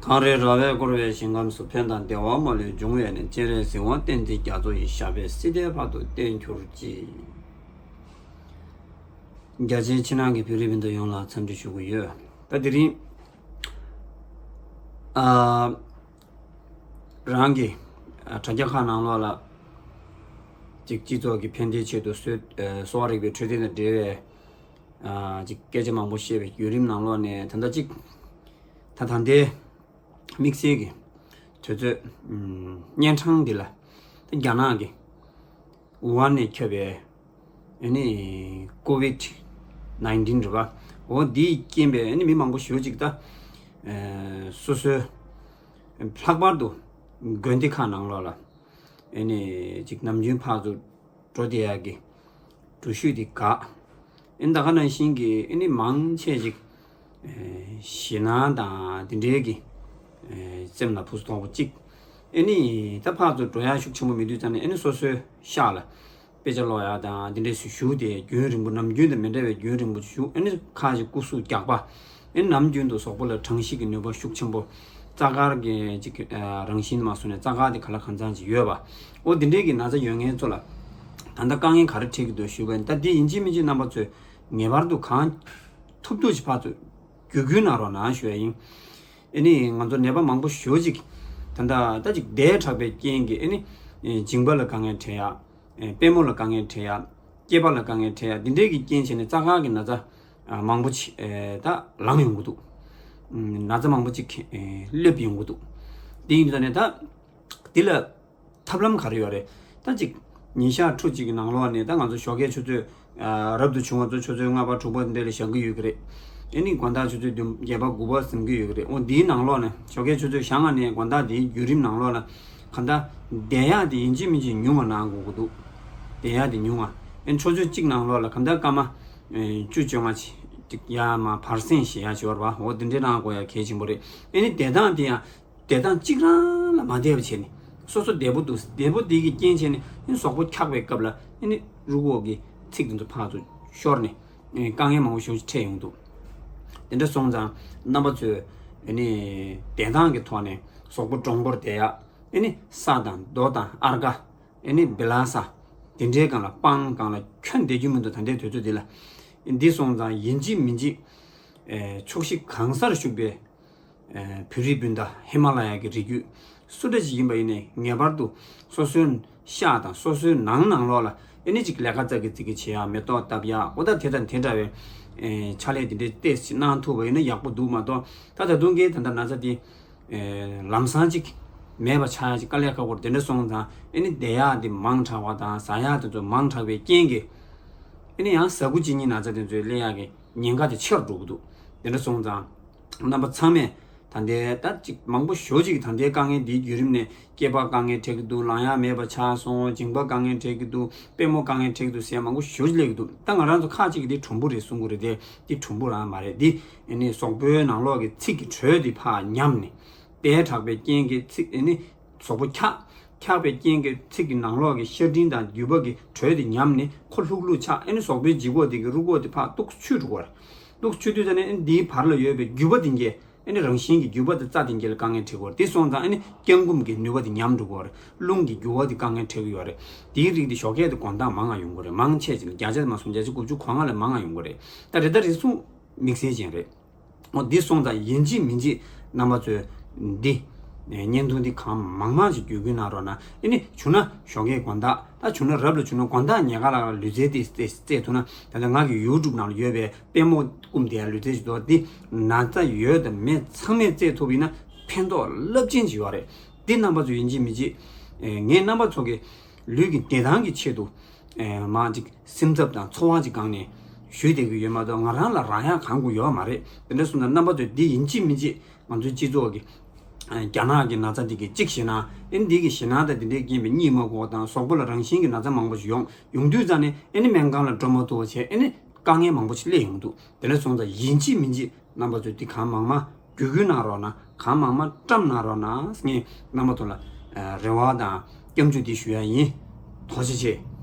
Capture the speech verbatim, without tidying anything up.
གངས་རིའི་ར་བས་བསྐོར་བའི་ཞིང་ཁམས་སུ། ཕན་དང་བདེ་བ་མ་ལུས་འབྱུང་བའི་གནས། སྤྱན་རས་གཟིགས་དབང་བསྟན་འཛིན་རྒྱ་མཚོ་ཡི། ཞབས་པད་སྲིད་མཐའི་བར་དུ་བརྟན་གྱུར་ཅིག་རྒྱ་ཆེའི་ཕྱི་ནང་གི་བོད་རིགས་སྤུན་ཟླ་ཡོངས་ལ་འཚམས་འདྲི་ཞུ་གི་ཡོད། ད་དེ་རིང་ཨ་རང་གི་ཨ་དྲ་རྒྱ་ཁག་ནང་ལོགས་ལ་ཅིག་སྤྱི་ཚོགས་ཀྱི་ཕན་བདེའི་ཆེད་དུ་གསོ་ཨ་གསོ་བ་རིག་པའི་འཕྲོད་བསྟེན་དང་འབྲེལ་བའི་ཨ་ཅིག་སྐད་ཆ་མང་པོ་བཤད་པའི་བརྒྱུད་རིམ་ནང་ལོགས་ནས། ད་ལྟ་ཅིག་ད་ད་ལྟའི་དམིགས་བསལ་གྱི་དུས་ཚོད་ཨམ་གཉན་འཕྲང་འདི་ལ། ད་རྒྱ་ནག་གི་ཝུ་ཧན་ནས་ཁྱབ་པའི་ཨ་ནི་ཀོ་ཝིད་ནའིན་ཊིན་རེད་པ། འོ་འདིས་རྐྱེན་པས་ཨ་ནི་མི་མང་པོ་ཞེ་པོ་ཅིག་ད་ཨ་སོ་སོའི་ལྷག་པར་དུ་དགོན་སྡེ་ཁག་ནང་ལོགས་ལ་ཨ་ནི་ཅིག་ནམ་རྒྱུན་ཕར་ཚུར་འགྲོ་བསྡད་ཡག་གི་འགྲུལ་བཞུད་དེ་འགག་ཨ་ནི་ད་ག་ནང་བཞིན་གྱི་ཨ་ནི་མང་ཆེ་ཅིག་ཨ་ཞེད་སྣང་དང་དེ་འདྲའི་གི་ཨ་སེམས་ལ་ཕུགས་སུ་དོགས་པ་གཅིག་ཨ་ནི་ད་ཕར་ཚུར་འགྲོ་ཡག་ཤུགས་ཆེན་པོ་མེད་དུས་ཙམ་ནས་ཨ་ནི་སོ་སོའི་ཤག་ལ་དཔེ་ཆ་ཀློག་ཡག་དང་དེ་འདྲའི་ཞུ་ཞུ་དེ་རྒྱུན་རིང་པོ། ནམ་རྒྱུན་དང་མི་འདྲ་བའི་རྒྱུན་རིང་པོ་ཞུ། ཨ་ནི་ཁ་ཅིག་སྐུ་གཟུགས་རྒྱགས་པ། ཨ་ནི་ནམ་རྒྱུན་དུ་གཟུགས་པོ་ལ་གྲང་ཤུགས་ཀྱི་ནུས་པ་ཤུགས་ཆེན་པོ། རྩ་དཀར་གྱི་ཅིག་ཨ་རང་བཞིན་མ་བཟོ་ནས་རྩ་དཀར་དེ་ག་ལ་གང་འཚམ་ཅིག་ཡོད་པ། འོ་དེ་འདྲའི་གི་ན་ཚ་ཡོད་མཁན་ཚོ་ལ་ད་ལྟ་དཀའ་ངལ་ག་རེ་འཕྲད་ཀྱི་འདུག་ཞུས་པ་ཡིན། ད་འདི་ཡིན་གཅིག་མིན་གཅིག་རྣམ་པ་ཚོས་ངེས་པར་དུ་གང་ཐུབ་ཐུབ་ཅིག་ཕར་ཚུར་བརྒྱུད་སྐུལ་གནང་རོགས་གནང་ཞུ་ཡ་ཡིན། ཨ་ནི་ང་ཚོ་ནད་པ་མང་པོ་ཞེ་པོ་ཅིག་ད་ལྟ་ད་ཅིག་ཟླ་དྲག་པའི་རྐྱེན་གྱིས་ཨ་ནི་མཇིང་པ་ལ་དཀའ་ངལ་འཕྲད་ཡ། ཨེ་པུས་མོ་ལ་དཀའ་ངལ་འཕྲད་ཡ། སྐེད་པ་ལ་དཀའ་ངལ་འཕྲད་ཡ། འདི་འདྲའི་གི་རྐྱེན་བྱས་ནས་རྩ་དཀར་གྱི་ན་ཚ་ཨ་མང་པོ་ཅིག་ཨེ་ད་ལངས་ཡོང་གི་འདུག་ཨུམ་ན་ཚ་མང་པོ་ཅིག་ཨེ་སླེབས་ཡོང་གི་འདུག་དེ་ཡིན་དུས་ད་ནས་ད་འདི་ལ་ཐབས་ལམ་ག་རེ་ཡོད་རེད། ད་ཅིག་ཉིན་ཞག་ཕྲུགས་གཅིག་གི་ནང་ལོགས་ནས་ད་ང་ཚོ་ཞོགས་ཀས་ཆུ་ཚོད་ཨ་རབ་ཏུ་བྱུང་བ་ཚོ་ཆུ་ཚོད་ལྔ་པ་དྲུག་པ་འདི་འདྲ་ལ་བཞག་གི་ཡོད་ཀྱི་རེད། ཨེ་ནི་དགོང་དག་ཆུ་ཚོད་བདུན་བརྒྱད་པ་དགུ་པ་ཟིན་གྱི་ཡོད་ཀྱི་རེད། འོ་འདིའི་ནང་ལོགས་ནས་ཞོགས་ཀས་ཆུ་ཚོད་ཞག་ལྔ་ནས་དགོང་དག་འདིའི་བརྒྱུད་རིམ་ནང་ལོགས་ལ་གང་ལྟར་བསྡད་ཡག་དེ་ཡིན་གཅིག་མིན་གཅིག་ཉུང་བ་གནང་དགོས་ཀྱི་འདུག་བསྡད་ཡག་དེ་ཉུང་བ། ཨེ་ཆུ་ཚོད་གཅིག་ནང་ལོགས་ལ་གང་ལྟར་སྐར་མ་ཨེ་བཅུ་བཅོ་ལྔ་ཅིག་ཡར་མར་བར་གསེང་ཞིག་ཡར་ཞོར་བ། འོ་འདི་འདྲའི་གནང་དགོས་ཡ་གལ་ཆེན་པོ་རེད། ཨེ་ནི་བསྡད་སྟངས་དེ་ཡང་བསྡད་སྟངས་གཅིག་རང་ལ་མ་བསྡད་པ་བྱས་ནས། སོ་སོ་བདེ་པོ་འདུག་བདེ་པོ་དེ་གི་རྐྱེན་བྱས་ནས་ཨེ་ནི་གཟུགས་པོ་འཁྱག་པའི་སྐབས་ལ་ཨེ་ནི་རུས་ཁོག་གི་ཚིགས་དེ་ཚོ་ཕར་ཚུར་ཤོར་ནས་ཨེ་དཀའ་ངལ་མང་པོ་ཞེ་པོ་ཅིག་འཕྲད་ཡོང་གི་འདུག་དེ་འདྲ་སོང་ཙང་རྣམ་པ་ཚོས་ཨེ་ནི་བདེ་ཐང་གི་ཐོག་ནས་གཟུགས་པོ་དྲང་པོར་བསྡད་ཡ། ཨེ་ནི་ས་དང་རྡོ་དང་ཨར་ཀ། ཨེ་ནི་བི་ལ་ས་དེ་འདྲའི་སྒང་ལ་སྤང་སྒང་ལ་ཁྱོན་བསྡད་རྒྱུ་མི་འདུག་ད་ལྟའི་དུས་ཚོད་འདི་ལ། འདི་སོང་ཙང་ཡིན་གཅིག་མིན་གཅིག་ཨེ་ཕྱོགས་བཞི་གང་སར་བཞུགས་པའི་ཨེ་བོད་རིགས་སྤུན་ཟླ་ཧི་མ་ལ་ཡ་གི་རི་རྒྱུད་སུ་འདྲ་ཞིག་ཡིན་པ་ཡིན་ནའི་ངེས་པར་དུ་སོ་སོའི་ཤག་དང་སོ་སོའི་ནང་ནང་ལོགས་ལ་ཨེ་ནི་ཅིག་ལས་ཀ་ཙག་གི་ཙིག་གི་བྱེད་ཡ། མེ་ཏོག་བཏབ་ཡ། འོ་ད་དེ་དང་དེ་འདྲ་བའི་ཨེ་ཕྱག་ལས་དེ་འདྲའི་ཏོག་ཙམ་གནང་ཐུབ་པ་ཡིན་ན་ཡག་པོ་འདུག་མ་གཏོགས། ད་ད་དུང་གི་ད་ལྟ་ན་ཚ་དེ་ཨེ་ལམ་སང་ཅིག་མེད་པ་ཆགས་ཡ་ཅིག་དཀའ་ལས་ཁག་པོ་རེད། དེ་འདྲ་སོང་ཙང་ཨེ་ནི་བསྡད་ཡག་དེ་མང་དྲགས་པ་དང་ཟ་ཡག་དེ་ཚོ་མང་དྲགས་པའི་རྐྱེན་གྱིས་ཨེ་ནི་ཡང་ཟ་ཁུ་གཅིན་སྙི་ན་ཚ་དེ་ཚོའི་སླེབས་ཡག་གི་ཉེན་ཁ་དེ་ཆེ་རུ་འགྲོ་གི་འདུག་དེ་འདྲ་སོང་ཙང་རྣམ་པ་ཚང་མས་ད་ལྟའི་ད་ཅིག་མང་པོ་ཞེ་པོ་ཅིག་གིས་ད་ལྟའི་དཀའ་ངལ་འདིའི་བརྒྱུད་རིམ་ནས་སྐེད་པ་དཀའ་ངལ་འཕྲད་ཀྱི་འདུག་ལངས་ཡག་མེད་པ་ཆགས་སོང་། མཇིང་པ་དཀའ་ངལ་འཕྲད་ཀྱི་འདུག་པུས་མོ་དཀའ་ངལ་འཕྲད་ཀྱི་འདུག་ཟེར་མང་པོ་ཞེ་པོ་ཅིག་སླེབས་ཀྱི་འདུག་ད་ང་རང་ཚོ་ཁ་ཅིག་གིས་འདི་གྲུམ་བུ་རེད་གསུང་གི་རེད་དེ། འདི་གྲུམ་བུ་རང་མ་རེད། འདི་ཨེ་ནི་གཟུགས་པོའི་ནང་ལོགས་ཀྱི་ཚིགས་ཀྱི་དྲོད་འདི་ཕར་ཉམས་ནས། ཟླ་དྲག་པའི་རྐྱེན་གྱིས་ཚིགས་ཨེ་ནི་གཟུགས་པོ་འཁྱག་འཁྱག་པའི་རྐྱེན་གྱིས་ཚིགས་ཀྱི་ནང་ལོགས་ཀྱི་ཤ་སྒྲིམ་དང་རྒྱུས་པ་གི་དྲོད་དེ་ཉམས་ནས་ཁོ་ལྷུག་ལྷུག་ཆགས། ཨེ་ནི་གཟུགས་པོའི་ལྗིད་ཁོག་དེ་གི་རུས་ཁོག་དེ་ཕར་སྡུག་ཆུ་འགྲོ་གི་རེད། སྡུག་ཆུ་དུས་ཙམ་ནས་ཨེ་ནི་འདིའི་བར་ལ་ཡོད་པའི་རྒྱུས་པ་དེ་གས་ཨེ་ནི་རང་བཞིན་གྱི་རྒྱུས་པ་དེ་རྩ་དེ་གས་ལ་དཀའ་ངལ་འཕྲད་ཀྱི་ཡོད་རེད། དེ་སོང་ཙང་ཨེ་ནི་སྐྱབས་འགུམ་གྱི་ནུས་པ་དེ་ཉམས་འགྲོ་གི་ཡོད་རེད། རླུང་གི་རྒྱུ་བ་དེ་དཀའ་ངལ་འཕྲད་ཀྱི་ཡོད་རེད། དེའི་རིགས་དེ་ཞོགས་ཀས་དེ་དགོང་དག་མང་ང་ཡོང་གི་རེད། མང་ཆེ་ཅིག་བརྒྱ་ཆ་མ་སོང་བརྒྱ་ཆ་དགུ་བཅུ་གོ་ལྔ་ལ་མང་ང་ཡོང་གི་རེད། ད་རེ་ད་རེ་ཟུང་དམིགས་བསལ་ཅན་རེད། འོ་འདི་སོང་ཙང་ཡིན་གཅིག་མིན་གཅིག་རྣམ་པ་ཚོས་འདི་བརྙན་ཐུང་འདི་གང་མང་མང་ཞིག་བརྒྱུད་སྐུལ་གནང་རོགས་གནང་། ཨེ་ནི་བྱུང་ན་ཞོགས་ཀས་དགོང་དག་ད་བྱུང་ན་རབ་ལ་བྱུང་ན་དགོང་དག་ཉལ་ཁ་ལ་ལུས་རྩལ་དེ་རྩེ་རྩེ་ཐུབ་ན། ད་ལྟ་ང་གི་ཡུ་ཊུབ་ནང་ལ་ཡོད་པའི་པུས་མོ་བསྐུམ་དེ་ཡང་ལུས་རྩལ་ཞིག་འདུག་འདི་ན་ཚ་ཡོད་དང་མེད་ཚང་མས་རྩེ་ཐུབ་ཡིན་ན་ཕན་ཐོགས་རླབས་ཆེན་ཅིག་ཡོད་རེད། འདི་རྣམ་པ་ཚོ་ཡིན་གཅིག་མིན་གཅིག་ཨེ་ངས་རྣམ་པ་ཚོ་གི་ལུས་ཀྱི་བདེ་ཐང་གི་ཆེད་དུ་ཨེ་མ་ཅིག་སེམས་འཚབ་དང་ཚོར་བ་ཅིག་སྒང་ནས་ཞུས་བསྡད་ཀྱི་ཡོད་མ་གཏོགས་ང་རང་ལ་རག་ཡག་གང་དགོས་ཡོད་མ་རེད། དེ་འདྲ་སོང་ཙང་རྣམ་པ་ཚོས་འདི་ཡིན་གཅིག་མིན་གཅིག་ང་ཚོའི་སྤྱི་ཚོགས་ཀྱི་ཨ་རྒྱ་ནག་གི་ན་ཚ་འདི་གི་གཅིག་ཞེད་སྣང་། ཨེ་ནི་འདི་གི་ཞེད་སྣང་དང་འདི་འདྲའི་རྐྱེན་པས་གཉིད་མ་ཁུག་པ་དང་གཟུགས་པོ་ལ་རང་བཞིན་གྱི་ན་ཚ་མང་པོ་ཞིག་ཡོང་ཡོང་དུས་ཙང་ནས་ཨེ་ནི་སྨན་ཁང་ལ་འགྲོ་མ་ཐུབ་པ་བྱས། ཨེ་ནི་དཀའ་ངལ་མང་པོ་ཞིག་སླེབས་ཡོང་གི་འདུག་དེ་འདྲ་སོང་ཙང་ཡིན་གཅིག་མིན་གཅིག་རྣམ་པ་ཚོས་འདི་གང་མང་མང་བརྒྱུད་སྐུལ་གནང་རོགས་གནང་། གང་མང་མང་བཀྲམ་གནང་རོགས་གནང་ངས་རྣམ་པ་ཚོ་ལ་ཨ་རེ་བ་དང་སྐྱབས་འཇུག་འདི་ཞུ་ཡ་ཡིན། ཐུགས་རྗེ་ཆེ།